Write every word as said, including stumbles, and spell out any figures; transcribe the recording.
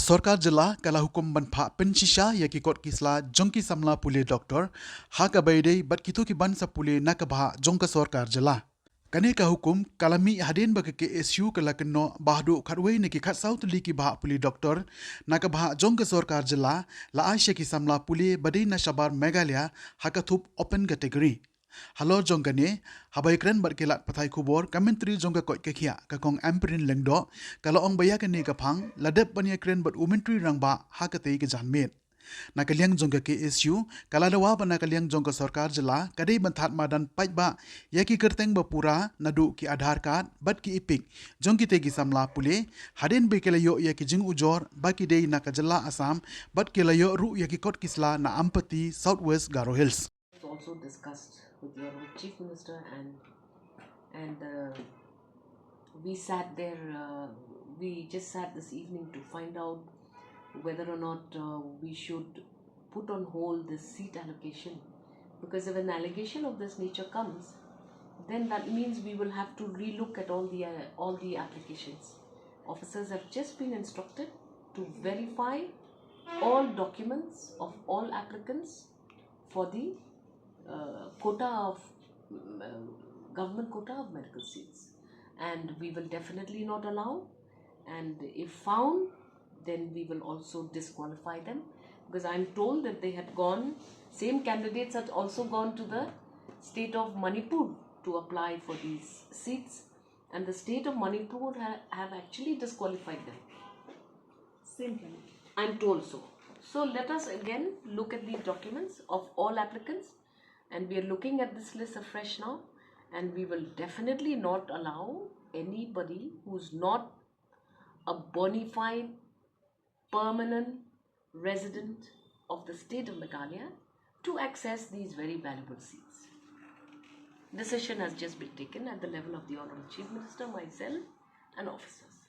Sorkar jylla ka la hukum ban phah pynshisha ïa ki kot ki sla jong ki samla pule doktor ha kaba ïadei bad kito ki ban sa pule na ka bhah jong ka sorkar jylla. Kane ka hukum ka la mih hadien ba ka K S U ka la kynnoh ba haduh khatwei na ki khatsaw tylli ki bhah pule doktor na ka bhah jong ka sorkar jylla la ai sha ki samla pule ba dei na shabar Meghalaya ha ka thup open category. Halor jong kane, haba ïakren bad ki lad pathai khubor, ka Myntri jong ka koit ka khiah, ka Kong Ampareen Lyngdoh ka la ong ba ïa kane ka phang la dep ban ïakren bad u Myntri Rangbah ha katei ka janmiet. Na ka liang jong ka K S U ka la dawa ba na ka liang jong ka sorkar jylla ka dei ban thad madan paidbah ïa ki kyrteng ba pura naduh ki Aadhaar card bad ki EPIC jong kitei ki samla pule, hadien ba ki la ïoh ïa ki jingujor ba ki dei na ka jylla Assam bad ki la ïoh ruh ïa ki kot ki sla na Ampati, South West Garo Hills. Also discussed with your Chief Minister, and and uh, we sat there. Uh, we just sat this evening to find out whether or not uh, we should put on hold this seat allocation, because if an allegation of this nature comes, then that means we will have to relook at all the uh, all the applications. Officers have just been instructed to verify all documents of all applicants for the uh, quota of um, uh, government quota of medical seats, and we will definitely not allow. And if found, then we will also disqualify them, because I'm told that they had gone. Same candidates had also gone to the state of Manipur to apply for these seats, and the state of Manipur ha- have actually disqualified them. Same thing. I'm told so. So let us again look at the documents of all applicants, and we are looking at this list afresh now, and we will definitely not allow anybody who's not a bona fide permanent resident of the state of Meghalaya to access these very valuable seats. Decision has just been taken at the level of the Honorable Chief Minister, myself, and officers.